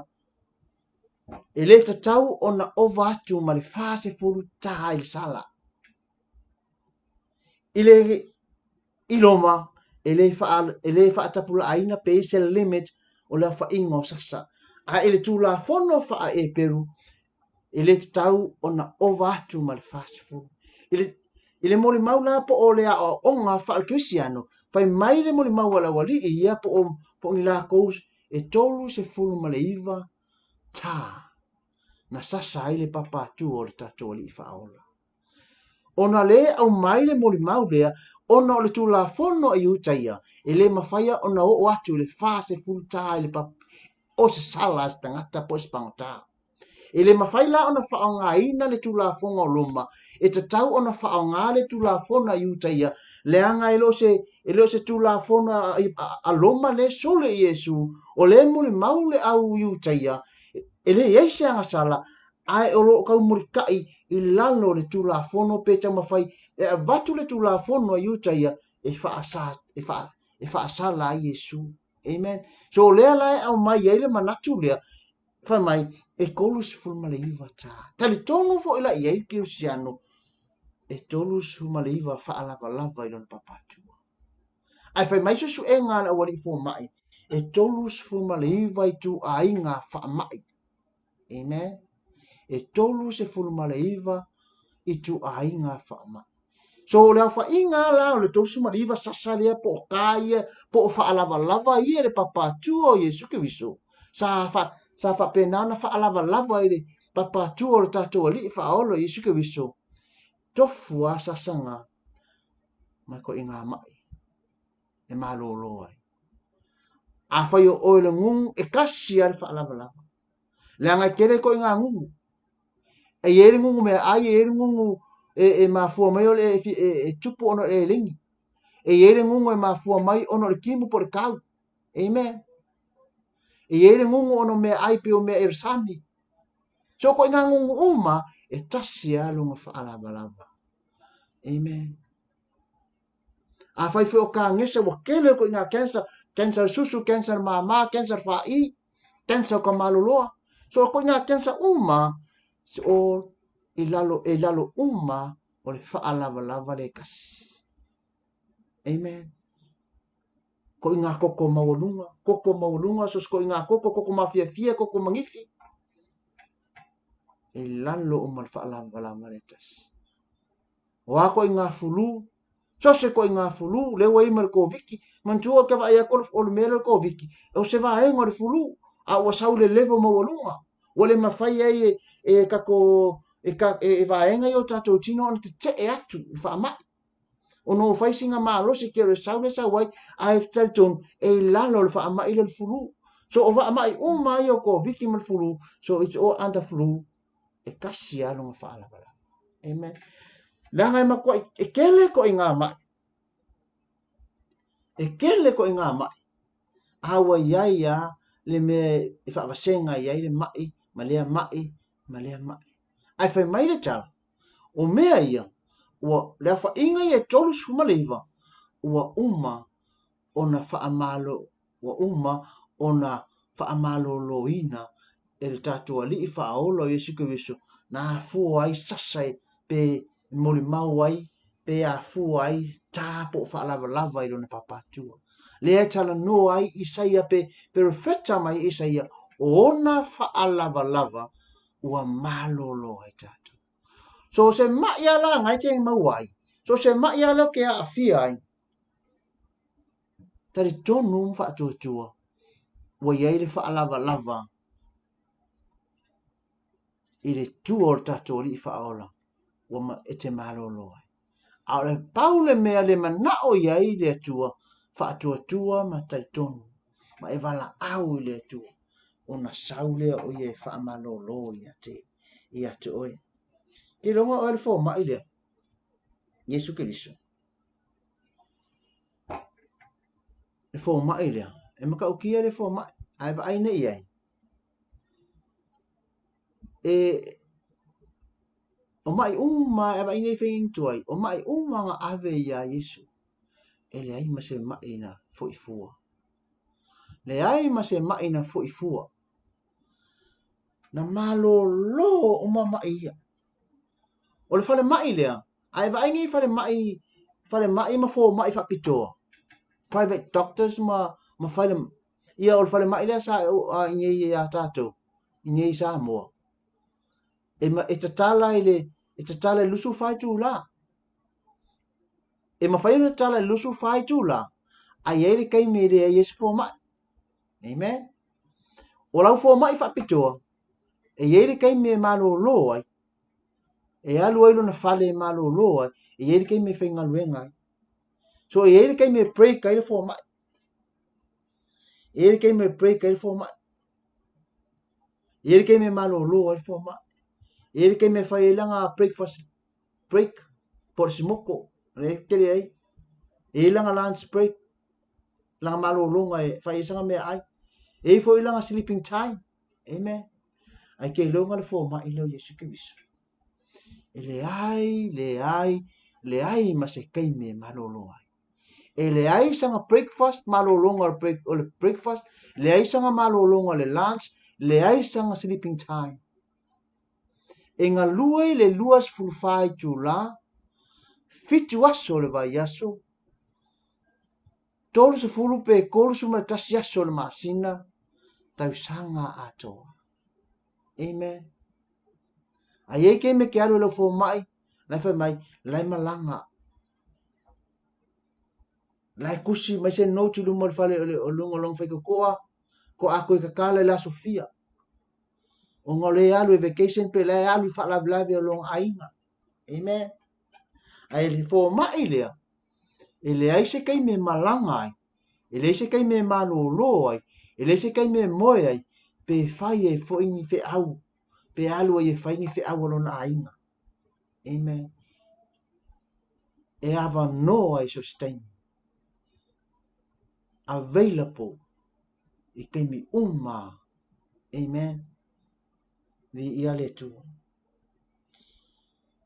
e le tatau ona ova atu ma le 40 tā i le sala. I le i Roma, e le, faa, e le faatapulaaina pe i se limit o le aofaiga o sasa. A i le Tulafono faa-Eperu, e le tatau ona ova atu ma le 40. I le, i le molimau la po o le aoaoga faakerisiano, fai mai le molimau a le aualii ia po o, po o ni lakou e 39 tā na sasa ai le papaatua o le tatou Alii Faaola. Ona lē aumai le molimau lea ona o le Tulafono a Iutaia e le mafaia ona oo atu i le 40 tā i le papa o se sala a se tagata po o se pagota. E le mafai la ona faaaogaina le Tulafono a Roma, e tatau ona faaaoga le Tulafono a Iutaia, leaga e le o se, e le o se Tulafono a, a, a Roma lea e sole i Iesu, o lea e molimau le au Iutaia, e leai se agasala, ae o lo o taumulitai i lalo o le Tulafono pe taumafai e avatu le Tulafono a Iuta ia e faasa, e faa, e faasala ai Iesu. Amen. So o lea la e aumai ai le manatu lea, fai mai, e 39 tā. Talitonu foi la i ai le Kerisiano, e 39 faalavalava i lona papatua. Ae fai mai suesuega a le aualii fomai, e 39 ituaiga faamai. Amen. E 39 ituaiga faamai. So o le aofaiga la o le 39 sasa lea po o ka ia, po o faalavalava ia le papatua o Iesu Keriso. Sa, fa, sa faapena ona faalavalava i le papatua o le tatou Alii Faaola Iesu Keriso. Tofu a sasaga ma koiga mai e malōlō ai. Afai o oe le gugu, e kasi a le faalavalava. Leaga e tele koiga gugu. E i ai le gugu meaai, e i ai le gugu e, e mafua mai o le e, e, e tupu ona o le elegi. E i ai le gugu e mafua mai ona o le timu po o le kau. Amen. E i ai le gugu ona o meaai pei o mea e sami. So koiga gugu uma, e tasi a lona faalavalava. Amen. Afai foi o kagesa ua tele koiga cancer, cancer susu, cancer māmā, cancer fāʻī, cancer o ka maloloa. So o koiga cancer uma, it's all i lalo, e lalo uma o le faalavalava le kasi. Amen. Koiga koko maualuga, koko maualuga, so se koiga koko, koko mafiafia, koko magifi. E lalo uma le faalavalava le tasi. O a koiga fulu, so se koiga fulu, lea ua i ma le Koviti, manatua ou te vaai atu o le mea lea o le Koviti, o se vaega o le fulu, a ua sau i le level maualuga, ua le mafai ai e, e tatou, e, ta, e, e vaega ia o tatou tino ona tetee atu i le faamai. Ona ua fai sina malosi ke o le sau lea sau ai, ae talitonu, e i lalo o le faamai lea o le fulu. So o faamai uma ia o Koviti ma le fulu, so it's all under flu. E kasi lava lona faalavelave. Amen. Leaga e matuai, e tele koiga maʻi. E tele koiga maʻi. A ua iai a le mea e faavasega ai ai le maʻi ma lea maʻi ma lea maʻi. Ae fai mai le tala, o mea ia, ua, le aofaiga ia e 39, ua uma ona faamalo, ua uma ona faamaloloina e le tatou Alii Faaola o Iesu Keriso, na afua ai sasa e pe molimau ai, pe afua ai tā po o faalavalava i lona papatua. Lea e talanoa ai Isaia pe perofeta mai Isaia, o ona faalavalava ua malolo ai tatou. So se maʻi a la ngai ke maua ai, so se maʻi a la ke aafia ai, Talitonu ma faatuatua ua i ai le faalavalava i le tua o le tatou Alii Faaola ua e te malolo ai. A o le pau le mea le manao i ai le Atua, faatuatua ma talitonu ma e valaau i le Atua, ona sau lea o ia e faamalolo ia te, ia te oe. Ke iloga oe le fomai lea, Iesu Keriso. Le fomai lea, e matautia le fomai, ae vaai nei i ai. E, O maʻi uma e avaʻi nei faiga tuai, o maʻi uma na ave iā Iesu, e leai ma se maʻi na foʻi fua. Leai ma se maʻi na foʻi fua. Na malōlō uma maʻi ia. O le fale maʻi lea, a e vaai nei fale maʻi, fale maʻi ma fōmaʻi faapitoa, private doctors ma, ma fale, ia o le fale maʻi lea sa e o a i nei iā tātou, i nei Samoa. E, ma, e tatala i le, e tatala i le 24 itulā. E mafai ona tatala i le 24 itulā, a i ai le taimi e leai ai se fōmaʻi. Amen. O lau fōmaʻi faapitoa, e i ai le taimi e malōlō ai, e alu ai lona fale e malōlō ai, e i ai le taimi e faigaluega ai. So e i ai le taimi e break ai le fōmaʻi. E i ai le taimi e break ai le fōmaʻi. E i ai le taimi e malōlō ai le fōmaʻi. E i ai le taimi e fai ai lana breakfast break po o le simoko, lea e tele ai. E i ai lana lunch break, lana malōlōga e fai ai sana meaai. E i ai foi lana sleeping time. Amen. Ae ke iloga le fōmaʻi lea o Iesu Keriso. E leai, leai, leai ma se taimi e malōlō ai. E leai sana breakfast, malōlōga o le, break, o le breakfast, leai sana malōlōga o le lunch, leai sana sleeping time. E galue i le 24 itulā, fitu aso o le vaiaso, 30 pe 31 aso o le masina, tausaga atoa. Amen. A i ai taimi e te alu e lau fomai, la e fai mai, la e malaga. La e kusi mai se note i luma o le fale o le o luga o lona faitotoa, ko a koe tatala i le aso fia. Ona o le alu e vacation pe la e alu i faalavelave o lona aiga. Amen. A e le fomai lea, e leai se taimi e malaga ai, e leai se taimi e malōlō ai, e leai se taimi e moe ai, pe fai ai foi ni feau, pe alu ai e fai ni feau a lona aiga. Amen. E avanoa i so o se taimi. Available i taimi uma. Amen. Viia le Atua.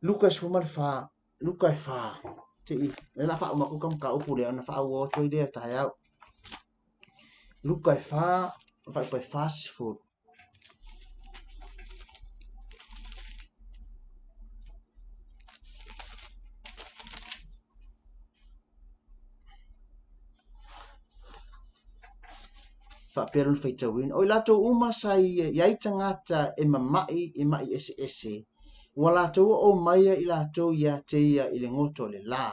Luka 14, Luka e 4. Te i, le la wha umaku ka mataupu lea, ona wha au atu i lea taeao. Luka e 4, whaipa e 40. Faapea lona faitauina, o i latou uma sa i ai tagata e mamaʻi i maʻi eseese, ua latou oo maia i latou iā te ia i le goto o le lā.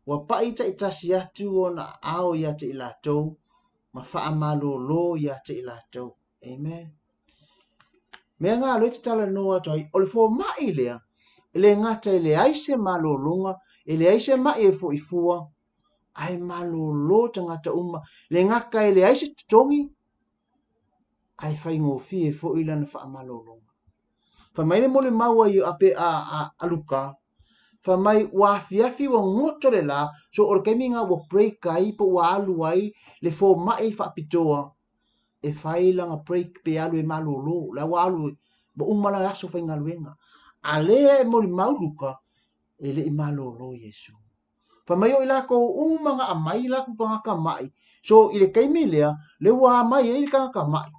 Ua paʻi taitasi atu ona aao iā te i latou ma faamalōlō iā te i latou. Amen. Mea ngā loe te talanoa atu ai, o le fōmaʻi lea, e le gata e leai se malōlōga, e leai se maʻi e foʻi fua, ae malōlō tagata uma, le gata e leai se totogi, ae faigofie foi lana faamalōlōga. Fai mai le molimau a, a, a, a, a Luka, fai mai ua afiafi ua goto le lā, so o le taimi lena ua break ai po ua alu ai le fōmaʻi faapitoa e fai lana break pe alu e malōlō, la ua alu ua uma lana aso faigaluega. A lea e molimau Luka, e le i malōlō Iesu. Fai mai o i lakou uma na aumai lakou tagata maʻi. So i le taimi lea, le ua aumai ai le tagata maʻi,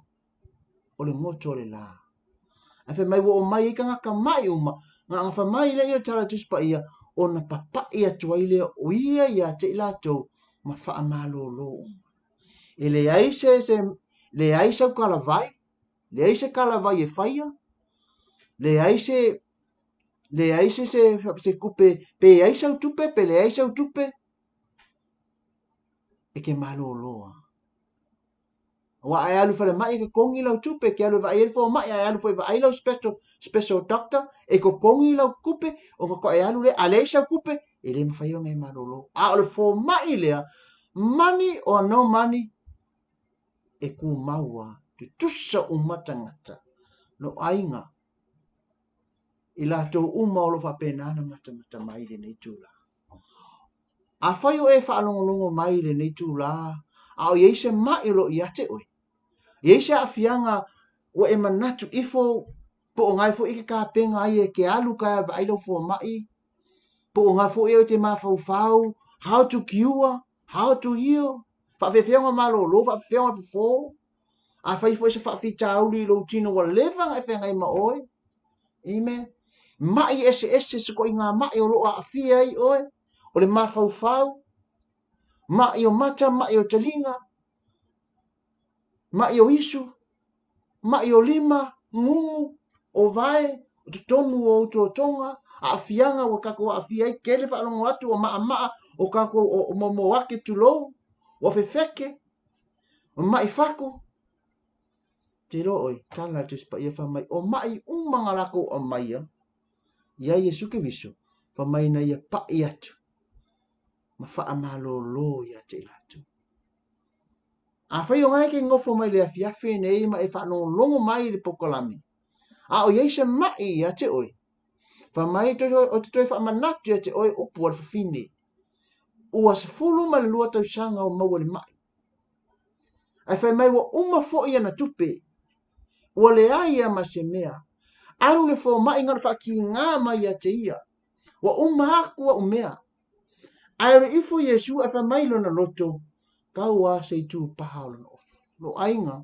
o le goto o le lā. Ae fai mai ua omai ai tagata maʻi uma, na ona fai mai lea o le Tala Tusi Paia, ona papaʻi atu ai lea o ia iā te i latou ma faamalōlō uma. E leai se, se, leai sau kalavai, leai se kalavai e faia, leai se, leai se, se, se tupe, pe i ai sau tupe, pe leai sau tupe, e ke malōlō lava. Aua a e alu i falemai e totogi lau tupe, e te alu e vaai ai le fomai, a e alu foi e vaai lau special, special doctor, e totogi lau tupe, ona faatoa e alu lea, a leai sau tupe, e le mafai ona e malōlō. A o le fomai lea, money or no money, e tumau lava, tutusa uma tagata, no aiga, i latou uma o lo o faapena ona matamata mai i lenei itulā. Afai o e faalogologo mai i lenei itulā a o i ai se maʻi o lo o ia te oe, i ai se aafiaga ua e manatu ifo. Po o ngae foi e ke kapenga ai e ke alu ka e vaai lau fomaʻi. Po o ngae foi e te mafaufau, how to cure, how to heal. Faafefea ona malōlō, faafefea ona fofō. Afai foi se faafitauli i lou tino ua leva ona e feagai ma oe. Amen. Maʻi eseese se koʻiga maʻi o loo aafia ai oe. O le mafaufau, maʻi o mata, maʻi o taliga, maʻi o isu, maʻi o lima, gugu, o vae, o totonu o utotoga, aafiaga ua tatou aafia ai, tele faalogo atu o maʻamaʻa o tatou o mo ake tulou, ua fefeke, o maʻi fatu. Te iloa ʻoe, tala le Tusi Paia fai mai, o maʻi uma nga lakou aumaia iā Iesu Keriso, fai mai na ia paʻi atu ma faamalōlō iā te i latou. Afai o ngae ke nofo mai le afiafi nei ma e faalogologo mai i le polokalame, a o i ai se maʻi iā te ʻoe, fai mai o te toe faamanatu iā te ʻoe upu a le fafine, ua 12 tausaga o maua i le maʻi. Ae fai mai ua uma foi ana tupe, ua leai ia ma se mea. Alu le fomaʻi na ona faakīgā mai iā te ia, ua uma aku aʻu mea. Ae o le ifo Iesu ae fai mai lona loto, kau a se itu paha o lona ofu. Lo aiga,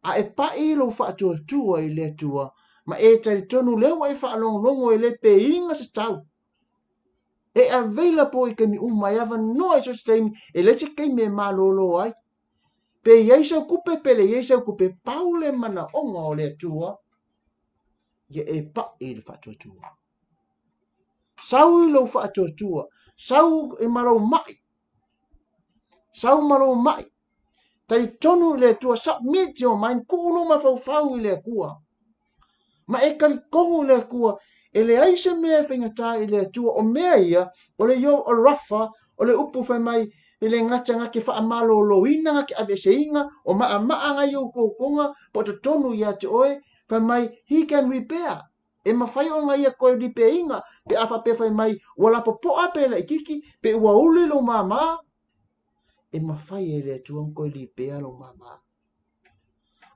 a e paʻi lou faatuatua i le Atua, ma e talitonu lea ua e faalogologo e le peiga se tau. E available i taimi uma, e avanoa i so o se taimi, e leai se taimi e malōlō ai. Pe i ai sau kupe, pe le i ai sau kupe, pau le manaʻoga o le Atua, ia e paʻi i le faatuatua. Sau i lou faatuatua, sau i ma lou maʻi, sau ma lou maʻi. Talitonu i le Atua, submit your mind, kuu lou mafaufau i le Atua. Ma e talitonu i le Atua, e leai se mea e faigata i le Atua. O mea ia, o le Ieova Rafa, o le upu fai mai, e le gata na te faamalōlōina, na te aveeseina, o maʻamaʻa nai ou totoga, po o totonu ia te oe, fai mai, he can repair. E mafai ona ia toe lipeina pe a faapea fai mai ua lapopoa pe laititi pe ua uli lou māmā. E mafai e le Atua ona toe lipea lou māmā.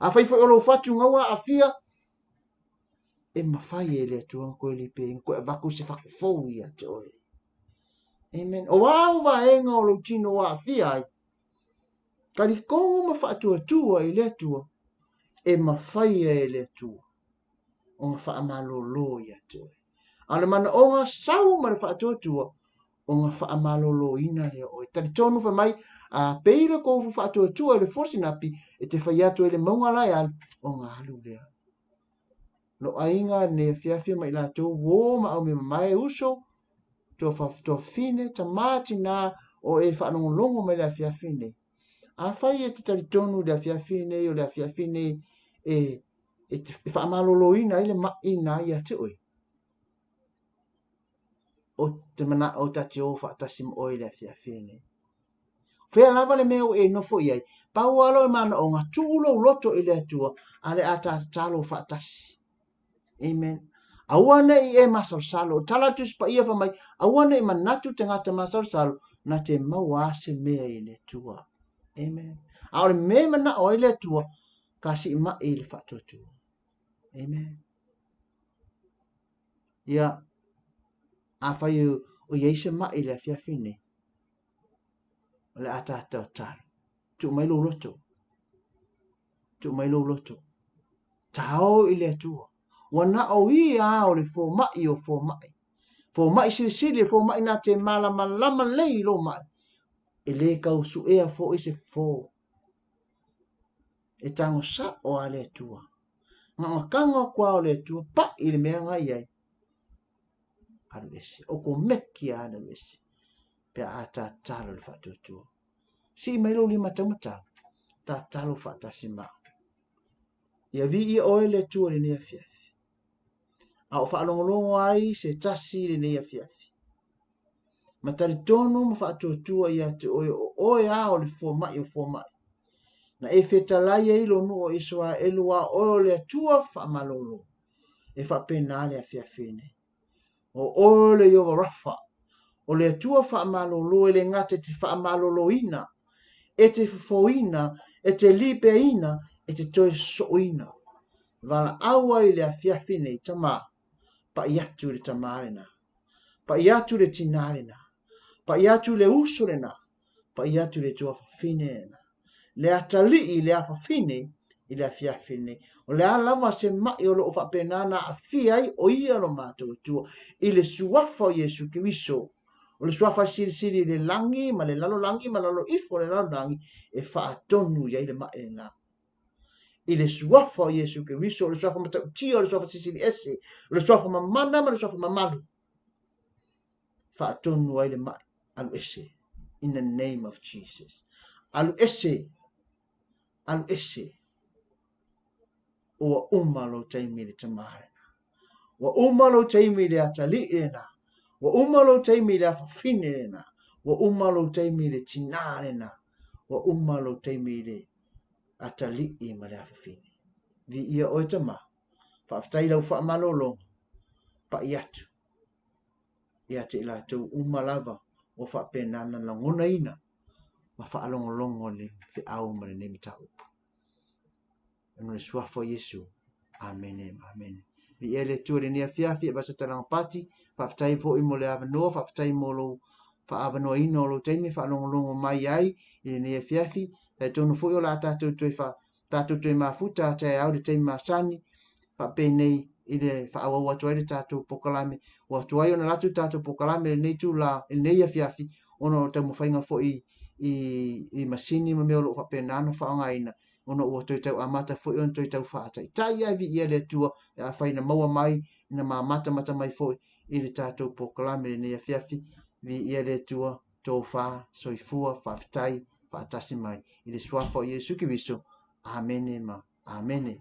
Afai foi o lou fatu na ua aafia, e mafai e le Atua ona toe lipeina, toe avatu se fatu fou ia te oe. Amen. O a au vaega o lou tino ua aafia ai, talitonu ma faatuatua i le Atua, e mafai e le Atua ona faamalōlō ia te oe. A o le manaʻoga sau ma le faatuatua, ona faamalōlōina lea o oe. Talitonu fai mai, a pei le kou faatuatua i le fua sinapi, e te fai atu ai le mauga la e alu, ona alu lea. Lo aiga nei afiafi ma i latou uō ma au mea mamae, uso, tuafafine, tamā, tinā, o e faalogologo mai le afiafi nei. Afai e te talitonu i le afiafi nei, o le afiafi nei e e, te, e faamalōlōina ai le maʻi na ia te oe. O te manaʻo ta te o faatasi ma oe i le afiafi nei. Fea lava le mea ua e nofo i ai, pau lava lou e manaʻoga, tuu lou loto i le Atua, a le a tatalo faatasi. Amen. Aua nei e masalosalo. O tala Tusi Paia fai mai, aua nei manatu tagata masalosalo, na te maua a se mea i le Atua. Amen. A o le mea e manaʻo ai le Atua, ka siʻimaʻi i le faatuatua. Amen. Ia, afai o i ai se maʻi i le afiafi nei, o le a tātou tatalo. Tuu mai lou loto. Tuu mai lou loto. Tao i le Atua. Ua na o ia o le fomaʻi o fomaʻi. Fomaʻi silisili, fomaʻi na te malamalama lei i lou maʻi. E le tau suʻea foi se fofo. E tago saʻo a le Atua. Na ona tago aku a o le Atua, paʻi i le mea na i ai. Alu ese. O ko meki a alu ese. Pe a tatalo le faatuatua. Sii mai lou lima taumatau, tatalo faatasi ma au. Ia viia oe le Atua i lenei afiafi. A o faalogologo ai se tasi i lenei afiafi. Ma talitonu ma faatuatua ia te oe o oe a o le fomaʻi o fomaʻi. Na e fetalai ai lou nuu o Iseraelu a oe o le Atua faamalōlō. E faapena le afiafi nei. O oe le Ieova Rafa, o le Atua faamalōlō e le gata e te faamalōlōina, e te fofoina, e te lipeaina, e te toe soʻoina. Valaau ai i le afiafi nei, Tama, pai atu i le tamā lena, pai atu i le tinā lena, pai atu i le uso lena, pai atu i le tuafafine lena, le atalii i le afafine i le afiafi lenei. O le a lava se mai o loo faapena na aafia ai, o ia lo matou Atua i le suafa o Iesu Keriso, o le suafa silisili i le lagi ma le lalolagi ma lalo ifo o le lalolagi, e faatonu i ai le mai lena. I le suafa o Iesu Keriso, o le suafa matautia, o le suafa silisili ese, o le suafa mamana ma le suafa mamalu, faatonu ai le mai, alu ese. In the name of Jesus. Alu ese, alu ese. Ua uma lou taimi i le tamā lena. Ua uma lou taimi i le atalii lena. Ua uma lou taimi i le afafine lena. Ua uma lou taimi i le tinā lena. Ua uma lou taimi i le atalii ma le afafine. Viia oe Tamā. Faafetai i lau faamalologa. Pai atu ia te i latou uma lava ua faapena ona lagonaina ma faalogologo i le feau ma lenei mataupu. Ona o le suafa o Iesu. Amene ma amene. Viia le Atua i lenei afiafi e Vasa Talaga Pati. Faafetai foi mo le avanoa, faafetai mo lou faaavanoaina o lou taimi e faalogologo mai ai i lenei afiafi. Talitonu foi o le a tatou toe fa tatou toe mafuta a taeao i le taimi masani faapenei i le faaauau atu ai le tatou polokalame. Ua tuai ona alu atu le tatou polokalame i lenei itula, i lenei afiafi, ona o taumafaiga foi i masini ma mea o lo o faapena ona faaaogaina, ona ua toe tau amata foi ona toe tau faataitai. Ae viia le Atua pe afai na maua mai, na mamatamata mai foi i le tatou polokalame i lenei afiafi. Viia le Atua, tofa, soifua, faafetai, faatasi mai i le suafa o Iesu Keriso. Amene ma amene.